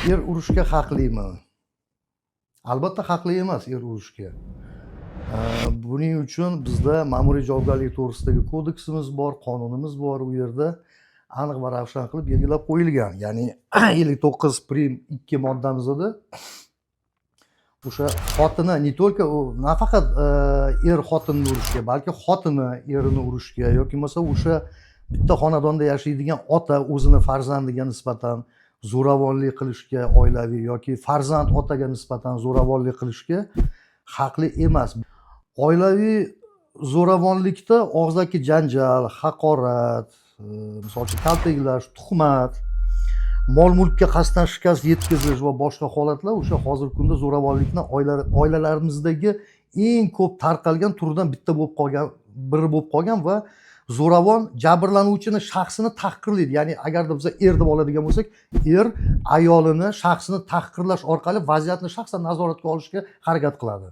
Er urushga haqlimi? Albatta, haqli emas er urushga. Buning uchun bizda Ma'muriy javobgarlik to'g'risidagi kodeksimiz bor, qonunimiz bor. U yerda aniq va ravshan qilib belgilab qo'yilgan, ya'ni 59 prim 2 moddamizda o'sha xotini, не только u, nafaqat er xotinni urishga, balki xotini erini urishga yoki bo'lmasa o'sha bitta xonadonda yashaydigan ota o'zini farzandiga nisbatan zo'ravonlik qilishga, oilaviy yoki farzand otaga nisbatan zo'ravonlik qilishga haqli emas. Oilaviy zo'ravonlikda og'zaki janjal, haqorat, misol uchun, kaltaklash, tuhmat, mol mulkka qasddan shikast yetkazish va boshqa holatlar o'sha hozirgi kunda zo'ravonlikni oilalarimizdagi eng ko'p tarqalgan turidan bitta bo'lib qolgan, biri bo'lib qolgan va zo'ravon jabrlanuvchini shaxsini tahqirlaydi. Ya'ni agarda biz er deb oladigan bo'lsak, er ayolini shaxsini tahqirlash orqali vaziyatni shaxsan nazoratga olishga harakat qiladi.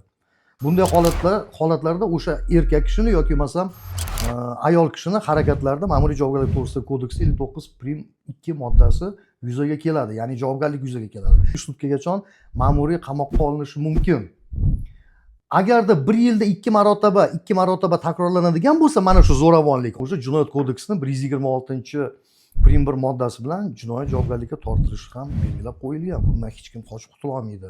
Bunday holatlarda o'sha erkak kishini yoki bo'lmasam ayol kishini harakatlarida Ma'muriy javobgarlik to'g'risidagi kodeksi 59 prim 2 moddasi yuzaga keladi, ya'ni javobgarlik yuzaga keladi. 3 sutkagacha ma'muriy qamoqqa olinishi mumkin. Agarda bir yilda ikki marotaba takrorlanadigan bo'lsa mana shu zo'ravonlik, o'sha Jinoyat kodeksini 126 prim 1 moddasi bilan jinoiy javobgarlikka tortilishi ham belgilab qo'yilgan. Bundan hech kim qochib qutula olmaydi.